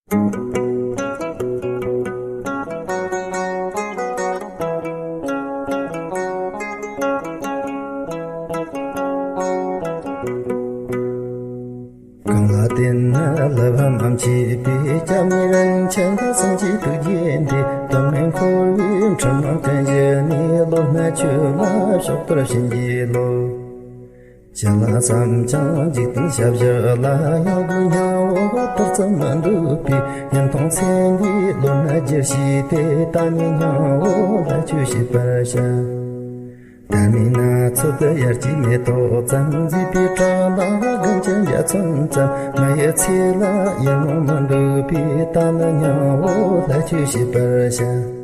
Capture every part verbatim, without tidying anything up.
གང་ལ་བརྟེན་ན་བསླུ་བ་མ་མཆིས་པའི། སྐྱབས་གནས་རིན་ཆེན་སེམས་ཀྱི་ཐུགས་རྗེ་འདི། དོན་མེད་འཁོར་བའི་འཁྲུལ་སྣང་ཀུན་ཞི་ནས། བློ་སྣ་ཆོས་ལ་ཕྱོགས་བསྟོད་བྱིན་གྱིས་རློབས། ཅི་ལ་བསམ་ཀྱང་འཇིག་རྟེན་ཞབས་ཞུ་ལ། ཡང་སྒོས་སྙིང་པོ་དུར་ཙམ་མི་འདོད་པའི། ཉན་མཐོང་སེམས་ཀྱི་བློ་སྣ་རྒྱུར་བྱས་ཏེ། ད་ནི་སྙིང་པོ་ལྷ་ཆོས་བྱེད་པར་བྱ། ད་མིན་ན་ཚོད་དུ་ཡར་གྱི་མེ་ཏོག་ཙམ། མཛེས་པའི་བྲག་ལ་དགུན་གྱི་འཇའ་ཚོན་ཙམ། མི་ཡི་ཚེ་ལ་ཡིད་སྨོན་མི་འདོད་པའི། ད་ནི་སྙིང་པོ་ལྷ་ཆོས་བྱེད་པར་བྱ།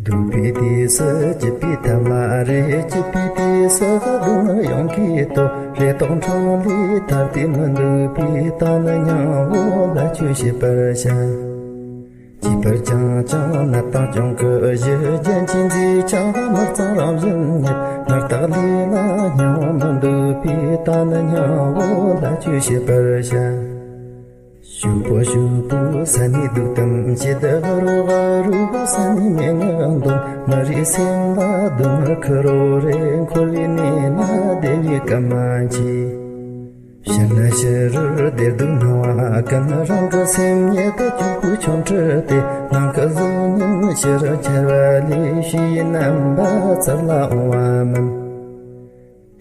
སྡུག་པའི་དུས་སུ་སྐྱིད་པའི་ཐབས་ལ་རེ། སྐྱིད་པའི་དུས་སུ་སྡུག་བསྔལ་ཡོངས་གིས་ལྟོས། རེ་དོགས་འཕྲོ་ལས་ཐར་ཏེ་མི་འདོད་པའི། ད་ནི་སྙིང་པོ་ལྷ་ཆོས་བྱེད་པར་བྱ། སྐྱེས་པར་བསྐྱངས་ཀྱང་ནད་དང་གྱོང་གུད་ཞི། རྒྱན་གྱིས་མཛེས་ཀྱང་མི་གཙང་རང་བཞིན་ཉིད། ངུར་ལྟག་ལུས་ལ་སྙིང་པོ་མི་འདོད་པའི། ད་ནི་སྙིང་པོ་ལྷ་ཆོས་བྱེད་པར་བྱ། ཕྱུག་པོ་ཕྱུག་པོའི་ས་ནས་སྡུག་གཏམ་བཤད། ཧ་རོ་ཧ་རོའི་ས་ནས་སྨྲེ་སྔགས་འདོན། མི་རིགས་སེམས་ལ་སྡུག་བསྔལ་ཁུར་རོ་རེ། འཁོར་བའི་གནས་ན་བདེ་བའི་སྐད་མ་མཆིས། ཕྱི་ན་ཕྱི་རོལ་བདེ་སྡུག་སྣང་བ་ཀུན། རང་གི་སེམས་ཉིད་དུ་གྱུར་པའི་ཆོ་འཕྲུལ་ཏེ། ནམ་མཁའི་གཟུགས་བརྙན་ཕྱི་རུ་འཆར་བ་ལས། ཕྱི་ཡི་རྣམ་པ་ཚུར་ལ་འོང་བ་མིན།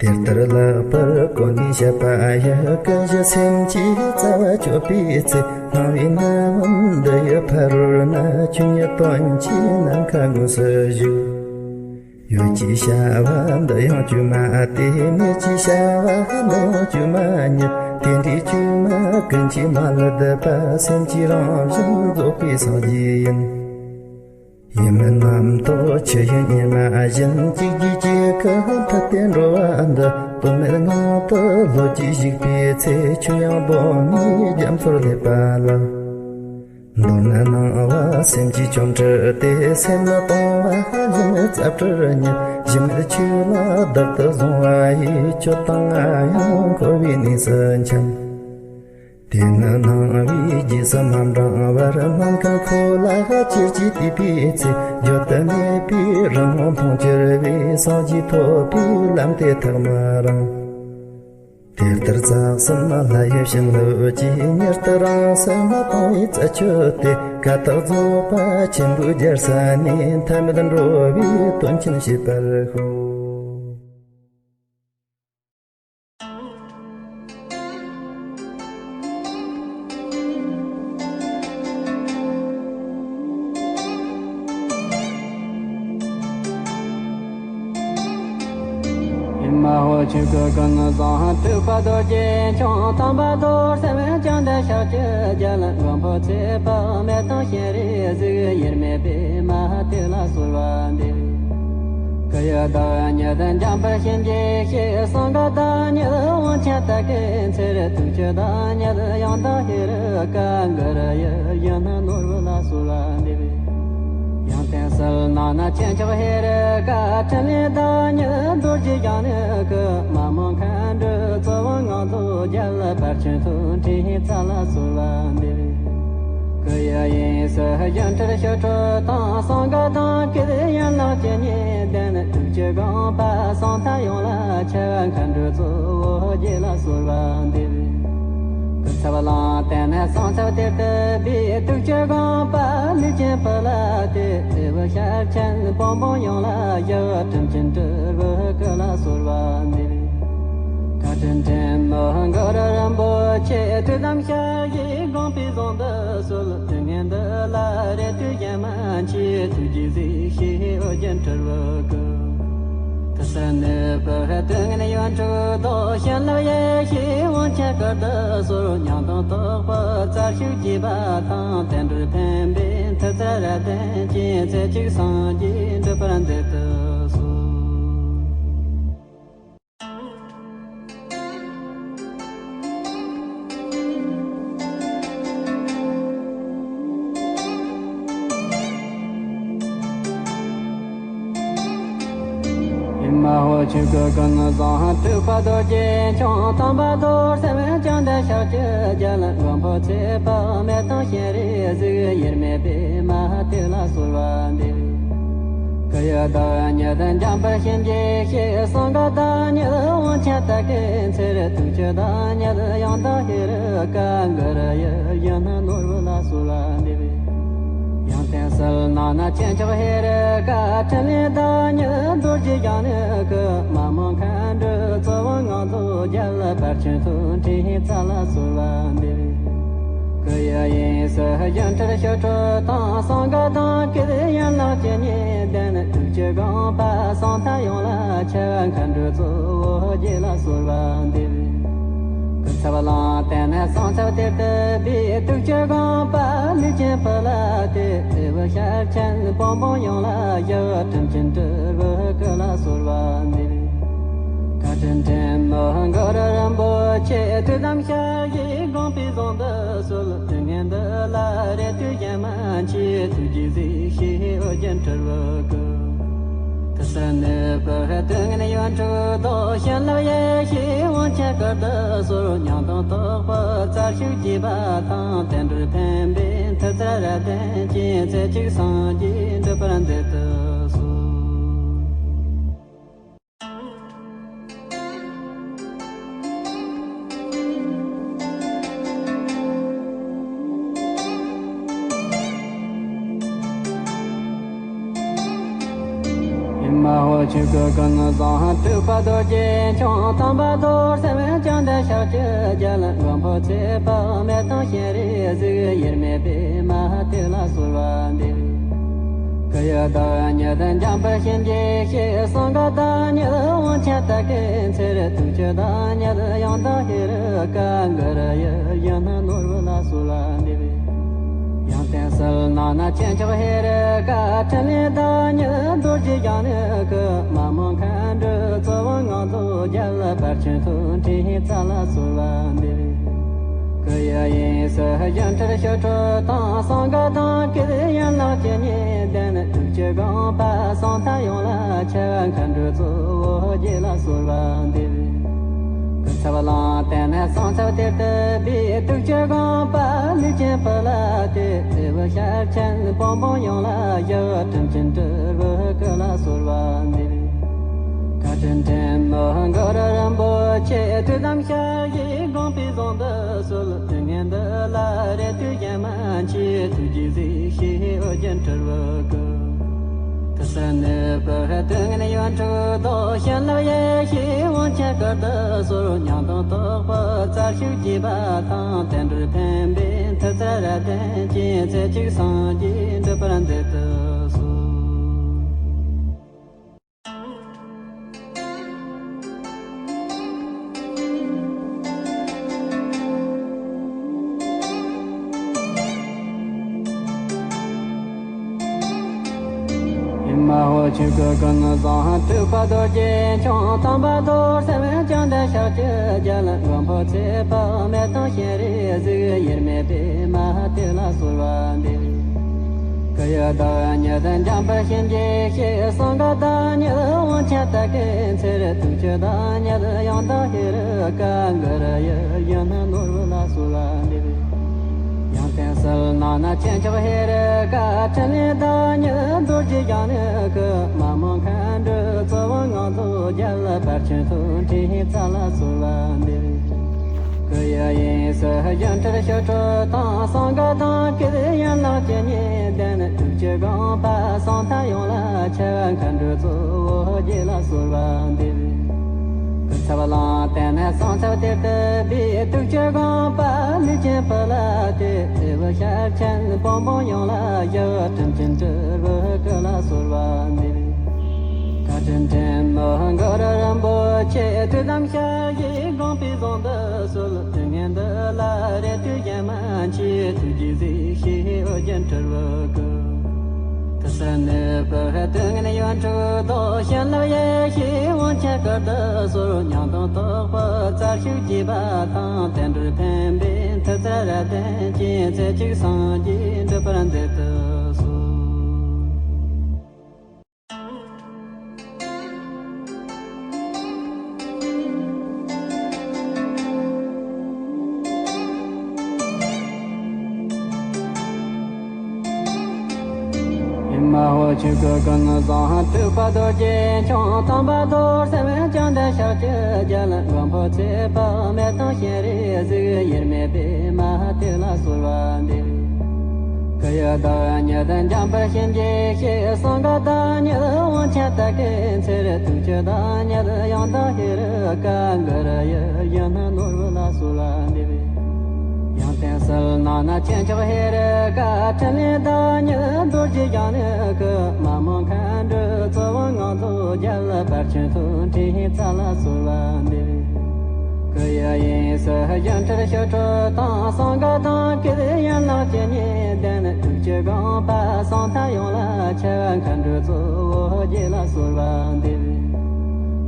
དེ་ལྟར་ལེགས་པར་གོ་ནས་བཤད་པ་ཡི། ཀུན་གཞི་སེམས་ཀྱི་རྩ་བ་གཅོད་པའི་ཚེ། སྣང་བའི་རྣམ་འདི་ཡི་ཕ་རོལ་ན། ཆོས་ཉིད་དོན་གྱི་ནམ་མཁའ་དངོས་སུ་བཞུགས། ཡོད་ཅེས་བྱ་བ་འདི་ཡང་བཅོས་མ་སྟེ། མེད་ཅེས་བྱ་བ་འདི་ཡང་བཅོས་མ་ཉིད། དེ་འདྲའི་བཅོས་མ་ཀུན་གྱིས་མ་བསླད་པ། སེམས་ཀྱི་རང་བཞིན་རྫོགས་པའི་སངས་རྒྱས་ཡིན། ཡིད་མིན་རྣམ་རྟོག་ཆུ་ཡི་གཉེར་མ་བཞིན། གཅིག་རྗེས་གཅིག་གིས་འཐིབས་ཏེ་འགྲོ་བ་འདི། དོན་མེད་ངང་དུ་ལྷོད་ཀྱིས་ཞུགས་པའི་ཚེ། ཆོས་དབྱིངས་སྒོ་མའི་རྒྱ་མཚོར་སླེབས་པ་ལགས། མདོར་ན་སྣང་བ་སེམས་ཀྱི་ཆོ་འཕྲུལ་ཏེ། སེམས་ནི་སྟོང་པ་གཞི་མེད་རྩ་བྲལ་ཉིད། གཞི་མེད་ཆོས་ལ་བདག་ཏུ་བཟུང་བ་ཡིས། ཁྱོད་དང་ང་ཡང་འཁོར་བའི་གནས་སུ་འཁྱམས། དེ་ནི་སྣང་བའི་རྗེས་སུ་མ་འབྲང་བར། སྣང་མཁན་ཁོ་ལ་ཅེར་གྱིས་བལྟས་པའི་ཚེ། བརྗོད་དུ་མེད་པའི་རང་ངོ་མཐོང་གྱུར་པས། སངས་རྒྱས་ཐོབ་པའི་ལམ་དེ་ཐག་མི་རིང་། དེ་ལྟར་རྩ་གསུམ་ལྷ་ཡི་བྱིན་རླབས་ཀྱིས། མྱུར་དུ་རང་སེམས་སྟོང་བའི་རྩད་ཆོད་དེ། ཀ་དག་རྫོགས་པ་ཆེན་པོའི་རྒྱལ་ས་ནས། ཐ་མལ་འགྲོ་བའི་དོན་ཆེན་བྱེད་པར་ཤོག། ཨེ་མ་ཧོ། ཆོས་སྐུ་ཀུན་བཟང་ཐེག་པ་རྡོ་རྗེ་འཆང་། དམ་པ་རྡོར་སེམས་བཅོམ་ལྡན་ཤཱཀྱ་རྒྱལ། མགོན་པོ་ཚེ་དཔག་མེད་དང་སྤྱན་རས་གཟིགས། དབྱེར་མེད་པདྨ་དེ་ལ་གསོལ་བ་འདེབས། སྐུ་ཡི་བདག་ཉིད་འཇམ་དཔལ་དབྱིངས་ཀྱི་ཞིང་། གསང་སྔགས་བདག་ཉིད་དབང་ཆེན་དར་གྱི་ཚལ། ཐུགས་ཀྱི་བདག་ཉིད་ཡང་དག་ཧེ་རུ་ཀ། གུ་རུ་ཡིད་བཞིན་ནོར་བུ་ལ་གསོལ་བ་འདེབས། ཡང་སྟེང་གསལ་སྣང་ན་ཆེ་མཆོག་ཧེ་རུ་ཀ། ཕྲིན་ལས་བདག་ཉིད་རྡོ་རྗེ་འཆང་ནི་སྐུ། མ་མོ་མཁའ་འགྲོའི་ཚོགས་དབང་ངང་ཚུལ་རྒྱལ། ཕར་ཕྱིན་ཐོག་ཁྲིད་རྩ་ལ་གསོལ་བ་འདེབས། སྐུ་ཡི་དབྱིངས་སུ་སྒྱུ་འཕྲུལ་ཞི་ཁྲོ་དང་། གསང་སྔགས་གདངས་སྐེད་ཡན་ལག་བཅུ་གཉིས་ལྡན། ཐུགས་ཀྱི་དགོངས་པ་གསང་མཐའ་ཡོངས་ལ་ཁྱབ། མཁའ་འགྲོའི་གཙོ་བོ་རྗེ་ལ་གསོལ་བ་འདེབས། སྐུ་ཚབ་གླང་དར་ནས་གསང་ཚབ་གཏེར་དུ་སྦས། ཐུགས་ཀྱི་དགོངས་པ་ལུས་ཅན་བུ་ལ་གཏད། ལྟེ་བ་ཤར་ཕྱིན་བོན་པོ་ཡོངས་ལ་ཞབས། ཁྲིམས་ཆེན་སྤྲུལ་པའི་སྐུ་ལ་གསོལ་བ་འདེབས། བཀའ་དྲིན་ཆེན་མོ་གུ་རུ་རིན་པོ་ཆེ། ཐུགས་དམ་ཞལ་བཞེས་དགོངས་པའི་ཟུང་དུ་གསོལ། དུས་ངན་འདི་ལ་རེ་ལྟོས་གཞན་མ་མཆིས། ཐུགས་རྗེས་གཟིགས་ཤིག་ཨོ་རྒྱན་སྤྲུལ་པའི་སྐུ། ཐུགས་སུ་ནུས་པའི་ཏིང་ངེ་འཛིན་ཡོན་ཏུ་བཟློག། བྱིན་རླབས་ཡེ་ཤེས་དབང་ཆེན་སྐུར་དུ་གསོལ། ཉང་སྟོང་རྟོགས་པའི་རྩལ་ཤུགས་བསྐྱེད་པ་དང་། རྟེན་འབྲེལ་ཕན་པའི་མཐུ་རྩལ་རབ་བརྟན་ཅན། རྩེ་གཅིག་སངས་རྒྱས་འགྲུབ་པར་མཛད་དུ་གསོལ། ཨེ་མ་ཧོ། ཆོས་སྐུ་ཀུན་བཟང་སྤྲུལ་པ་རྡོ་རྗེ་འཆང་། དམ་པ་རྡོར་སེམས་བྱང་འདི་ཕྱག་བཅུ་རྒྱལ། མགོན་པོ་ཚེ་དཔག་མེད་དང་སྤྱན་རས་གཟིགས། དབྱེར་མེད་པདྨ་དེ་ལ་གསོལ་བ་འདེབས། སྐུ་ཡི་བདག་ཉིད་འཇམ་དཔལ་གཤིན་རྗེའི་གཤེད། གསང་སྔགས་བདག་ཉིད་དབང་ཆེན་དར་དཀར་ཚེ་རིང་། ཐུགས་ཀྱི་བདག་ཉིད་ཡང་དག་ཧེ་རུ་ཀ། གུ་རུ་ཡིད་བཞིན་ནོར་བུ་ལ་གསོལ་བ་འདེབས། ཡང་དེང་ཕྱི་ནང་ན་ཆེན་མཆོག་ཧེ་རུ་ཀ། ཕྲིན་ལས་བདག་ཉིད་རྡོ་རྗེ་རྒྱན་ནི་སྐུ། མ་མོ་མཁའ་འགྲོའི་ཚོགས་དབང་ངང་དུ་རྒྱལ། ཕར་ཕྱིན་དོན་ཁྲིད་རྩ་ལ་གསོལ་བ་འདེབས། སྐུ་ཡི་དབྱིངས་སུ་སྒྱུ་འཕྲུལ་ཞི་ཁྲོ་དང་། གསང་སྔགས་དང་སྐད་ཡན་ལག་བཅུ་གཉིས་ལྡན། ཐུགས་ཀྱི་དགོངས་པ་ཟང་ཐལ་ཡོངས་ལ་ཁྱབ། མཁའ་འགྲོའི་གཙོ་བོ་རྗེ་ལ་གསོལ་བ་འདེབས། སྐུ་ཚབ་གླང་དེ་ནས་གསང་ཚབ་གཏེར་དུ་སྦས། ཐུགས་ཀྱི་དགོངས་པ་ལུས་ཅན་ཕུལ་ཏེ། དེ་བོ་ཤར་ཆེན་བོན་པོ་ཡོངས་ལ་ཞུ། དྲིན་ཅན་སྤྲུལ་པའི་སྐུ་ལ་གསོལ་བ་འདེབས། བཀའ་དྲིན་ཆེན་མོ་གུ་རུ་རིན་པོ་ཆེ། ཐུགས་དམ་ཞལ་བཞེས་དགོངས་པའི་ཟུང་དུ་གསོལ། དུས་ངན་འདི་ལ་རེ་ལྟོས་གཞན་མ་མཆིས། ཐུགས་རྗེས་གཟིགས་ཤིག་ཨོ་རྒྱན་སྤྲུལ་པའི་སྐུ། དུས་གསུམ་གནས་པའི་སྡུག་བསྔལ་ཡོངས་འཁྲུགས་རྟོག། བྱིན་རླབས་ཡེ་ཤེས་དབང་ཆེན་སྐུར་དུ་གསོལ། ཉང་སྟོང་རྟོག་པའི་རྩལ་ཤུགས་བསྐྱེད་པ་དང་། བསྟན་འགྲོར་ཕན་པའི་མཐུ་རྩལ་རབ་བརྟན་ཅིང་། རྩེ་གཅིག་སངས་རྒྱས་འགྲུབ་པར་མཛད་དུ་གསོལ། ཨེ་མ་ཧོ། ཆོས་སྐུ་ཀུན་བཟང་སྤྲུལ་པ་རྡོ་རྗེ་འཆང་། དམ་པ་རྡོར་སེམས་བྱང་འདི་ཕྱག་བཅུ་རྒྱལ། མགོན་པོ་ཚེ་དཔག་མེད་དང་སྤྱན་རས་གཟིགས། དབྱེར་མེད་པདྨ་དེ་ལ་གསོལ་བ་འདེབས། སྐུ་ཡི་བདག་ཉིད་འཇམ་དཔལ་གཤིན་རྗེའི་གཤེད། གསང་སྔགས་བདག་ཉིད་དབང་ཆེན་དར་དཀར་ཚེ་རིང་། ཐུགས་ཀྱི་བདག་ཉིད་ཡང་དག་ཧེ་རུ་ཀ། གུ་རུ་ཡིད་བཞིན་ནོར་བུ་ལ་གསོལ་བ་འདེབས། ཡང་དེང་ཕྱི་ནང་ན་ཆེན་མཆོག་ཧེ་རུ་ཀ། ཕྲིན་ལས་བདག་ཉིད་རྡོ་རྗེ་རྒྱན་ནི་སྐུ། མ་མོ་མཁའ་འགྲོའི་ཚོགས་དབང་ངང་དུ་རྒྱལ། ཕར་ཕྱིན་དོན་ཁྲིད་རྩ་ལ་གསོལ་བ་འདེབས། སྐུ་ཡི་དབྱིངས་སུ་སྒྱུ་འཕྲུལ་ཞི་ཁྲོ་དང་། གསང་སྔགས་དང་སྐད་ཡན་ལག་བཅུ་གཉིས་ལྡན། ཐུགས་ཀྱི་དགོངས་པ་ཟང་ཐལ་ཡོངས་ལ་ཁྱབ། མཁའ་འགྲོའི་གཙོ་བོ་རྗེ་ལ་གསོལ་བ་འདེབས། སྐུ་ཚབ་གླང་དེ་ནས་གསང་ཚབ་གཏེར་དུ་སྦས། ཐུགས་ཀྱི་དགོངས་པ་ལུས་ཅན་ཕུལ་ཏེ། དེ་བོ་ཤར་ཆེན་བོན་པོ་ཡོངས་ལ་ཞུ། དྲིན་ཅན་སྤྲུལ་པའི་སྐུ་ལ་གསོལ་བ་འདེབས། བཀའ་དྲིན་ཆེན་མོ་གུ་རུ་རིན་པོ་ཆེ། ཐུགས་དམ་ཞལ་བཞེས་དགོངས་པའི་ཟུང་དུ་གསོལ། དུས་ངན་འདི་ལ་རེ་ལྟོས་གཞན་མ་མཆིས། ཐུགས་རྗེས་གཟིགས་ཤིག་ཨོ་རྒྱན་སྤྲུལ་པའི་སྐུ། དུས་གསུམ་གནས་པའི་སྡུག་བསྔལ་ཡོངས་འཁྲུགས་རྟོག། བྱིན་རླབས་ཡེ་ཤེས་དབང་ཆེན་སྐུར་དུ་གསོལ། ཉང་སྟོང་རྟོག་པའི་རྩལ་ཤུགས་བསྐྱེད་པ་དང་། བསྟན་འགྲོར་ཕན་པའི་མཐུ་རྩལ་རབ་བརྟན་ཅིང་། རྩེ་གཅིག་སངས་རྒྱས་འགྲུབ་པར་མཛད་དུ་གསོལ། ཨེ་མ་ཧོ། ཆོས་སྐུ་ཀུན་བཟང་སྤྲུལ་པ་རྡོ་རྗེ་འཆང་། དམ་པ་རྡོར་སེམས་བྱང་འདི་ཕྱག་བཅུ་རྒྱལ། མགོན་པོ་ཚེ་དཔག་མེད་དང་སྤྱན་རས་གཟིགས། དབྱེར་མེད་པདྨ་དེ་ལ་གསོལ་བ་འདེབས། སྐུ་ཡི་བདག་ཉིད་འཇམ་དཔལ་གཤིན་རྗེའི་གཤེད། གསང་སྔགས་བདག་ཉིད་དབང་ཆེན་དར་དཀར་ཚེ་རིང་། ཐུགས་ཀྱི་བདག་ཉིད་ཡང་དག་ཧེ་རུ་ཀ། གུ་རུ་ཡིད་བཞིན་ནོར་བུ་ལ་གསོལ་བ་འདེབས། ཡང་དེང་ཕྱི་ནང་ན་ཆེན་མཆོག་ཧེ་རུ་ཀ། ཕྲིན་ལས་བདག་ཉིད་རྡོ་རྗེ་རྒྱན་ནི་སྐུ། མ་མོ་མཁའ་འགྲོའི་ཚོགས་དབང་ངང་དུ་རྒྱལ། ཕར་ཕྱིན་དོན་ཁྲིད་རྩ་ལ་གསོལ་བ་འདེབས། སྐུ་ཡི་དབྱིངས་སུ་སྒྱུ་འཕྲུལ་ཞི་ཁྲོ་དང་། གསང་སྔགས་དང་སྐད་ཡན་ལག་བཅུ་གཉིས་ལྡན། ཐུགས་ཀྱི་དགོངས་པ་ཟང་ཐལ་ཡོངས་ལ་ཁྱབ། མཁའ་འགྲོའི་གཙོ་བོ་རྗེ་ལ་གསོལ་བ་འདེབས། སྐུ་ཚབ་གླང་དེ་ནས་གསང་ཚབ་གཏེར་དུ་སྦས། ཐུགས་ཀྱི་དགོངས་པ་ལུས་ཅན་ཕུལ་ཏེ། དེ་བོ་ཤར་ཆེན་བོན་པོ་ཡོངས་ལ་ཞུ། དྲིན་ཅན་སྤྲུལ་པའི་སྐུ་ལ་གསོལ་བ་འདེབས། བཀའ་དྲིན་ཆེན་མོ་གུ་རུ་རིན་པོ་ཆེ། ཐུགས་དམ་ཞལ་བཞེས་དགོངས་པའི་ཟུང་དུ་གསོལ། དུས་ངན་འདི་ལ་རེ་ལྟོས་གཞན་མ་མཆིས། ཐུགས་རྗེས་གཟིགས་ཤིག་ཨོ་རྒྱན་སྤྲུལ་པའི་སྐུ། དུས་གསུམ་གནས་པའི་སྡུག་བསྔལ་ཡོངས་འཁྲུགས་རྟོག། བྱིན་རླབས་ཡེ་ཤེས་དབང་ཆེན་སྐུར་དུ་གསོལ། ཉང་སྟོང་རྟོག་པའི་རྩལ་ཤུགས་བསྐྱེད་པ་དང་། བསྟན་འགྲོར་ཕན་པའི་མཐུ་རྩལ་རབ་བརྟན་ཅིང་། རྩེ་གཅིག་སངས་རྒྱས་འགྲུབ་པར་མཛད་དུ་གསོལ། མ་ཧོ་ཆོས་སྐུ་ཀུན་བཟང་སྤྲུལ་པ་རྡོ་རྗེ་འཆང་། དམ་པ་རྡོར་སེམས་བཅོམ་ལྡན་ཤཱཀྱ་རྒྱལ། མགོན་པོ་ཚེ་དཔག་མེད་དང་སྤྱན་རས་གཟིགས། དབྱེར་མེད་པདྨ་དེ་ལ་གསོལ་བ་འདེབས། སྐུ་ཡི་བདག་ཉིད་འཇམ་དཔལ་གཤིན་རྗེའི་གཤེད། གསང་སྔགས་བདག་ཉིད་དབང་ཆེན་དར་དཀར་ཚེ་རིང་། ཐུགས་ཀྱི་བདག་ཉིད་ཡང་དག་ཧེ་རུ་ཀ། གུ་རུ་ཡིད་བཞིན་ནོར་བུ་ལ་གསོལ་བ་འདེབས། ཡང་སྟེང་གསལ་སྣང་ན་ཆེན་མཆོག་ཧེ་རུ་ཀ། ཕྲིན་ལས་བདག་ཉིད་རྡོ་རྗེ་འཇམ་དབྱངས་སྐུ། མ་མོ་མཁའ་འགྲོའི་ཚོགས་དབང་ངང་དུ་རྒྱལ། ཕར་ཕྱིན་ཐུགས་འཕྲིན་རྩལ་ལ་གསོལ་བ་འདེབས། སྐུ་ཡི་དབྱིངས་སུ་སྒྱུ་འཕྲུལ་ཞི་ཁྲོ་དང་། གསང་སྔགས་གདངས་སྐད་ཡན་ལག་ཇི་སྙེད་ལྡན། ཐུགས་ཀྱི་དགོངས་པ་ཟང་ཐལ་ཡོངས་ལ་ཁྱབ། མཁའ་འགྲོའི་གཙོ་བོ་རྗེ་ལ་གསོལ་བ་འདེབས།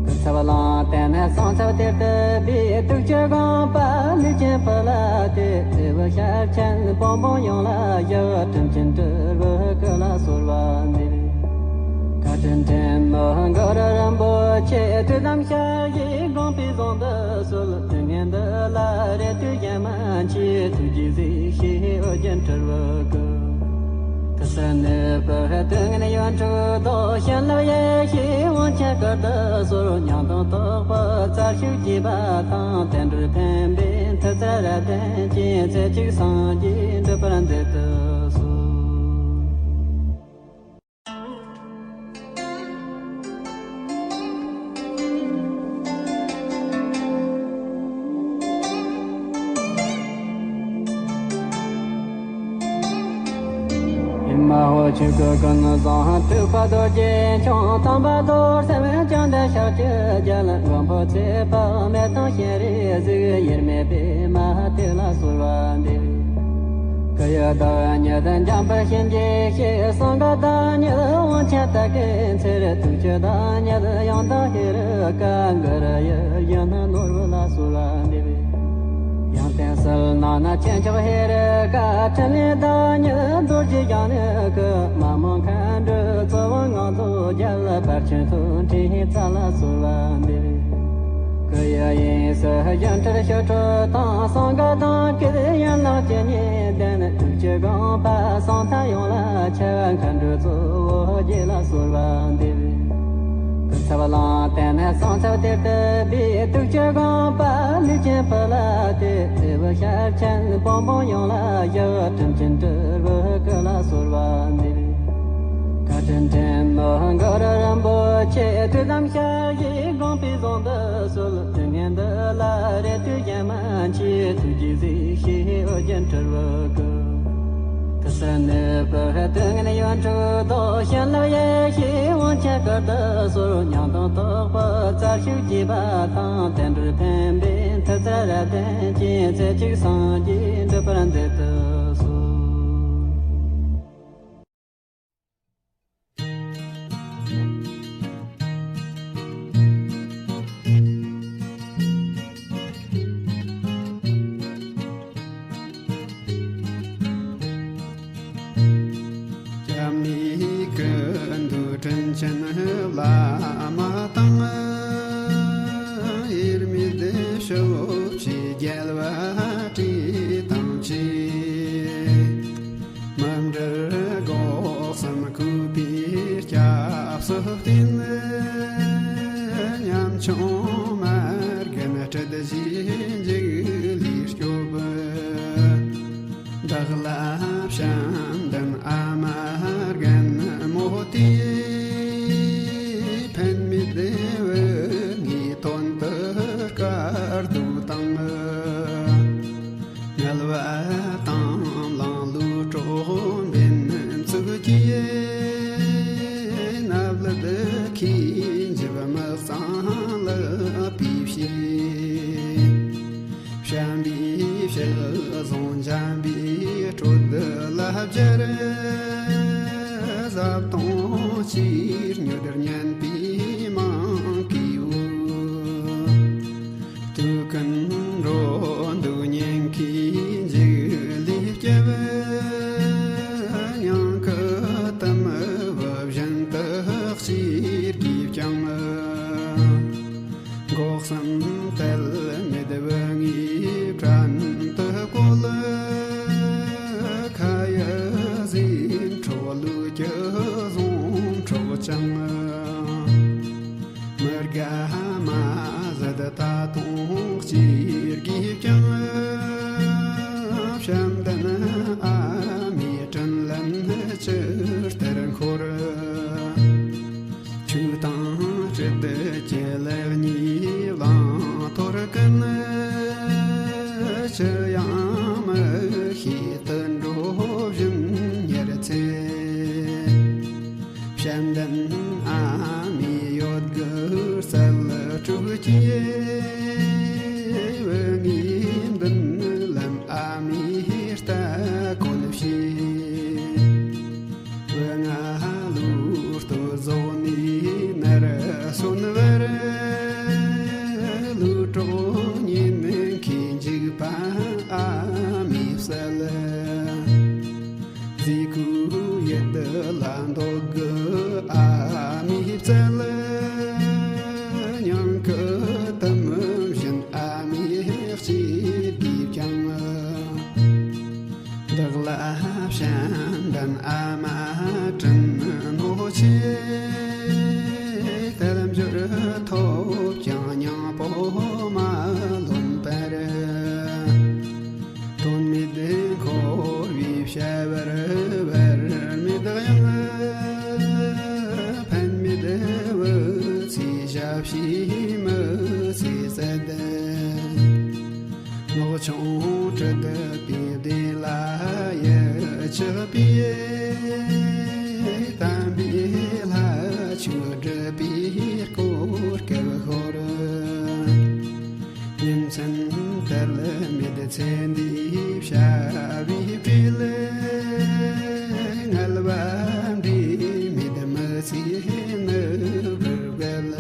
སྐུ་ཚབ་གླང་དར་ནས་གསང་ཚབ་གཏེར་དུ་སྦས། ཐུགས་ཀྱི་དགོངས་པ་ལུས་ཅན་ཕུལ་ཏེ། ལྟེ་བའི་ཞལ་ཆེམས་བུམ་པ་ཡོངས་ལ་བཞག། དྲིན་ཅན་སྤྲུལ་པའི་སྐུ་ལ་གསོལ་བ་འདེབས། བཀའ་དྲིན་ཆེན་མོ་གུ་རུ་རིན་པོ་ཆེ། ཐུགས་དམ་ཞལ་བཞེས་དགོངས་པའི་ཟུང་དུ་གསོལ། དུས་ངན་འདི་ལ་རེ་ལྟོས་གཞན་མ་མཆིས། ཐུགས་རྗེས་གཟིགས་ཤིག་ཨོ་རྒྱན་སྤྲུལ་པའི་སྐུ། དུས་གསུམ་གནས་པའི་དུས་ངན་ཡོངས་འཁྲུགས་དང་། བྱིན་རླབས་ཡེ་ཤེས་དབང་ཆེན་སྐུར་དུ་གསོལ། ཉང་སྟོང་རྟོགས་པའི་རྩལ་ཤུགས་རྒྱས་པ་དང་། བསྟན་འགྲོར་ཕན་པའི་མཐུ་རྩལ་རབ་བརྟན་ཅིང་། རྩེ་གཅིག་སངས་རྒྱས་འགྲུབ་པར་མཛད་དུ་གསོལ། མ་ཧོ་ཆོས་སྐུ་ཀུན་བཟང་སྤྲུལ་པ་རྡོ་རྗེ་འཆང་། དམ་པ་རྡོར་སེམས་བཅོམ་ལྡན་ཤཱཀྱ་རྒྱལ། མགོན་པོ་ཚེ་དཔག་མེད་དང་སྤྱན་རས་གཟིགས། དབྱེར་མེད་པདྨ་དེ་ལ་གསོལ་བ་འདེབས། སྐུ་ཡི་བདག་ཉིད་འཇམ་དཔལ་གཤིན་རྗེའི་གཤེད། གསང་སྔགས་བདག་ཉིད་དབང་ཆེན་དར་དཀར་ཚེ་རིང་། ཐུགས་ཀྱི་བདག་ཉིད་ཡང་དག་ཧེ་རུ་ཀ། གུ་རུ་ཡིད་བཞིན་ནོར་བུ་ལ་གསོལ་བ་འདེབས། ཡང་སྟེང་གསལ་སྣང་ན་ཆེན་མཆོག་ཧེ་རུ་ཀ། ཕྲིན་ལས་བདག་ཉིད་རྡོ་རྗེ་འཇམ་དབྱངས་སྐུ། མ་མོ་མཁའ་འགྲོའི་ཚོགས་དབང་ངང་དུ་རྒྱལ། ཕར་ཕྱིན་ཐུགས་འཕྲིན་རྩལ་ལ་གསོལ་བ་འདེབས། སྐུ་ཡི་དབྱིངས་སུ་སྒྱུ་འཕྲུལ་ཞི་ཁྲོ་དང་། གསང་སྔགས་གདངས་སྐད་ཡན་ལག་ཇི་སྙེད་ལྡན། ཐུགས་ཀྱི་དགོངས་པ་ཟང་ཐལ་ཡོངས་ལ་ཁྱབ། མཁའ་འགྲོའི་གཙོ་བོ་རྗེ་ལ་གསོལ་བ་འདེབས། སྐུ་ཚབ་གླང་དར་ནས་གསང་ཚབ་གཏེར་དུ་སྦས། ཐུགས་ཀྱི་དགོངས་པ་ལུས་ཅན་ཕུལ་ཏེ། ལྟེ་བའི་ཞལ་ཆེམས་བུམ་པ་ཡོངས་ལ་བཞག། དྲིན་ཅན་སྤྲུལ་པའི་སྐུ་ལ་གསོལ་བ་འདེབས། བཀའ་དྲིན་ཆེན་མོ་གུ་རུ་རིན་པོ་ཆེ། ཐུགས་དམ་ཞལ་བཞེས་དགོངས་པའི་ཟུང་དུ་གསོལ། དུས་ངན་འདི་ལ་རེ་ལྟོས་གཞན་མ་མཆིས། ཐུགས་རྗེས་གཟིགས་ཤིག་ཨོ་རྒྱན་སྤྲུལ་པའི་སྐུ། དུས་གསུམ་གནས་པའི་དུས་ངན་ཡོངས་འཁྲུགས་དང་། བྱིན་རླབས་ཡེ་ཤེས་དབང་ཆེན་སྐུར་དུ་གསོལ། ཉང་སྟོང་རྟོགས་པའི་རྩལ་ཤུགས་རྒྱས་པ་དང་། བསྟན་འགྲོར་ཕན་པའི་མཐུ་རྩལ་རབ་བརྟན་ཅིང་། རྩེ་གཅིག་སངས་རྒྱས་འགྲུབ་པར་མཛད་དུ་གསོལ། སྐྱབས་གནས་ཀུན་འདུས་དྲིན་ཅན་བླ་མ་དང་། དབྱེར་མེད་ཞབས་ཕྱི་རྒྱལ་བ་བཀྲས་དང་བཅས། མི་འབྲལ་སྒོ་གསུམ་གུས་པས་སྐྱབས་སུ་བསྟེན། ཉམ་ཆུང་མ་རྒན་སྲིད་ཞིའི་འཇིགས་ལས་སྐྱོབ། བདག་ལ་བྱམས་ལྡན་ཨ་མ་རྒན་མོ་དེས། ཕན་མེད་བུ་ངའི་དོན་དུ་དཀའ་སྡུག་དང་། དམྱལ་བ་དང་ལང་ལུ་གྲོག་འབེན་ཚུགས་ཀྱིས། མནའ་བླུད་ཁྱིའི་འཇིབ་མི་གཙང་ལག་པས་བྱས། བྱམས་པའི་ཞལ་བཟང་འཇམ་པའི་དྲོད་ལ་སྦྱར། བཟའ་བཏུང་ཕྱིར་མྱུར་སྙན་པའི་མིང་གིས་འབོད། དུས་ཀུན་འགྲོ་འདུག་ཉེན་ཁའི་འཇིགས་ལས་སྐྱོབ། ཉང་ཁུ་དུམ་བུ་བཞིན་དུ་གཅེར་གྱིས་བསྐྱངས། སྒོ་གསུམ་ཐལ་མེད་བུ་ངའི་བྲན་དུ་བཀོལ། ཁ་ཡི་ཟས་འཕྲོ་ལུས་ཀྱི་ དང་། མི་དགའ་མ་ཟད་ད་དུང་སྐྱེ་དགོས་ཀྱང་། བྱམས་ལྡན་ཨ་མའི་དྲིན་ལན་ཇི་ལྟར་འཁོར། ཆོས་དང་སྲིད་ཀྱི་ལེགས་ཉེས་བླང་དོར་ཀུན། ཅི་ཡང་མི་ཤེས་དུད་འགྲོ་བཞིན་ཉལ་ཚེ། བྱམས་ལྡན་ཨ་མའི་ཡོད་དགུ་གསལ་སྤྲུལ་གྱི། བུ་ངའི་མདུན་ལམ་ཨ་མའི་ལྟ་གོན་བྱས། བུ་ང་ལོ་སྟོད་རྫོགས་ནས་ནར་སོན་བར། ལུས་གྲོགས་ཉིད་ཁོས་འཇིགས་པ་ཨ་མའི་བསལ། ཟས་གོས་ཡིད་ལ་འདོད་དགུ་ཨ་མའི་བསྩལ། མྱང་གི་དུམ་བཞིན་ཨ་མའི་སྐྱེ་དགོས་ཀྱང་། བདག་ལ་བྱམས་ལྡན་ཨ་མ་དྲིན་ནོར་ཆེ། དལ་འབྱོར་ཐོབ་ཀྱང་སྙིང་པོ་མ་ལོན་པར། དོན་མེད་འཁོར་བའི་བྱ་བར་བར་མེད་ཡང་། ཕན་མེད་བུ་ཚའི་ཞབས་ཕྱི་མི་ཚེ་ཟད། ནག་ཆུང་སྲིད་པའི་བདེ་ལ་ཡིད་ཆགས་པའི། དམ་པའི་ལྷ་ཆོས་སྒྲུབ་པའི་གོ་སྐབས་ཤོར། ཉིན་མཚན་དལ་མེད་ཚེ་འདིའི་བྱ་བའི་བྲེལ། ངལ་བ་འབྲས་མེད་མི་ཚེའི་ནུབ་རྒལ།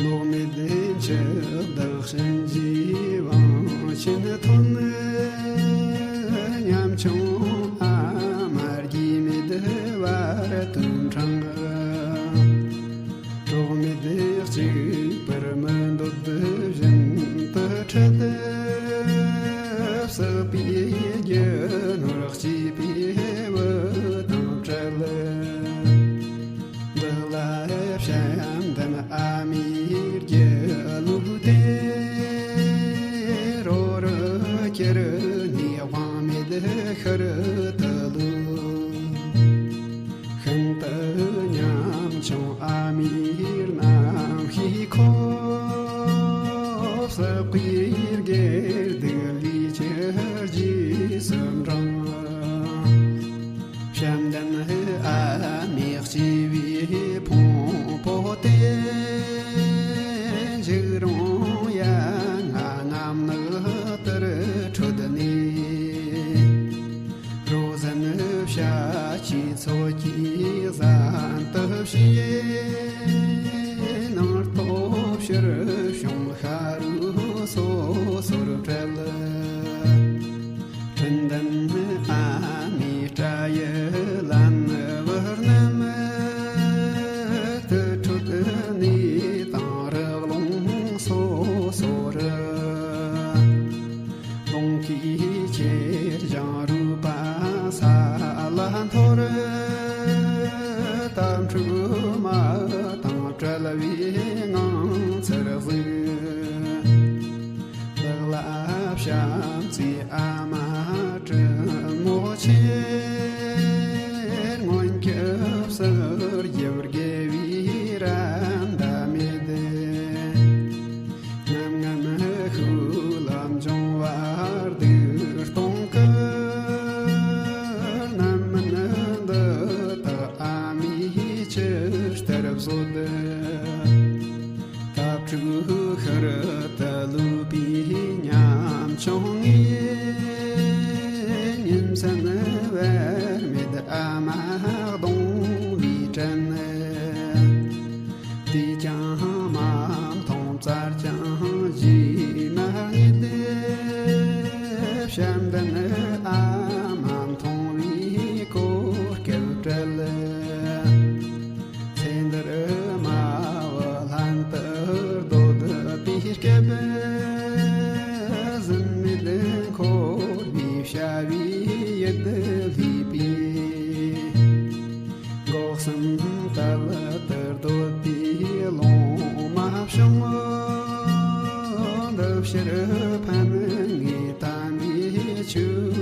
ལོག་མེད་འཆི་བདག་གཤིན་རྗེའི་དབང་ཆེན་ཐོན། ཉམ་ཆུང་ཨ་མ་རྒྱས་མེད་བར་དོ་འཕྲང་། གྲོགས་མེད་གཅིག་པུར་མི་འདོད་བཞིན་དུ་ཁྲིད། བསགས་པའི་རྒྱུ་ནོར་སྐྱེས་པའི་བུ་དང་བྲལ། བདག་ལ་བྱམས་ལྡན་ཨ་མའི་རྒྱུ་ལུགས་དེ། རོ་རུ་གྱུར་ནས་དབང་མེད་ཤུལ་དུ་ལུས། ཤིན་ཏུ་ཉམ་ཆུང་ཨ་མའི་རྣམ་ཤེས་ཁོ། བསགས་པའི་དགེ་སྡིག་ལས་ཀྱི་རྗེས་སུ་འབྲང་། བྱམས་ལྡན་ཨ་མའི་སྐྱེས་པའི་ཕུང་པོ་དེ། འཇིགས་རུང་ཡ་ང་རྔམ་ནག་ལྟར་ཁྲོད་ནས། རོ་ཟན་བྱ་ཁྱིའི་ཚོགས་ཀྱིས་ཟན་དུ་བྱས། ནང་ལྟོ་ཕྱིར་བྱུང་ཤ་རུས་སོ་སོར་བྲལ། དྲིན་ལྡན་ཨ་མའི་སྐྲ་ཡི་ལན་བུ་རྣམས། དུར་ཁྲོད་ནས་དང་རི་ཀླུང་སོ་སོ་རུ། ལོང་གི་ཁྱེར་ཞིང་རུས་པ་ས་ལ་འཐོར། དམ་ཕྲུག་མ་དང་བྲལ་བའི་ངང་ཚུལ་གཟིགས། བདག་ལ་བྱམས་བརྩེའི་ཨ་མ་དྲིན་མོ་ཆེ། སྔོན་གྱི་བསགས་རྒྱུ་དགེ་བའི་ར་མདའ་མེད། ངམ་ངམ་ཤུགས་ལ་འབྱུང་བ་སྡུག་གཏོང་གི། རྣམ་སྨིན་འདི་དག་ཨ་མས་ཇི་ལྟར་བཟོད། ད་ཕྲུག་ཤུལ་དུ་ལུས་པའི་ཉམ་ཆུང་ངས། ཉིན་མཚན་བར་མེད་ཨ་མ་གདུང་བའི་དྲིན། བལྟས་ཀྱང་མ་མཐོང་བཙལ་ཀྱང་གཞི་ན་རྙེད། བྱམས་ལྡན་ཨ་མ་མཐོང་བའི་གོ་སྐབས་བྲལ། ཚེ་འདིར་མ་བུ་ལྷན་དུ་སྡོད་པའི་སྐབས། ཟིན་མེད་འཁོར་བའི་བྱ་བའི་ཡུལ་དུ་ལུས་པའི། འགོག་སེམས་ རུ་ཕན་ངེས་དམ་པའི་ཆོས།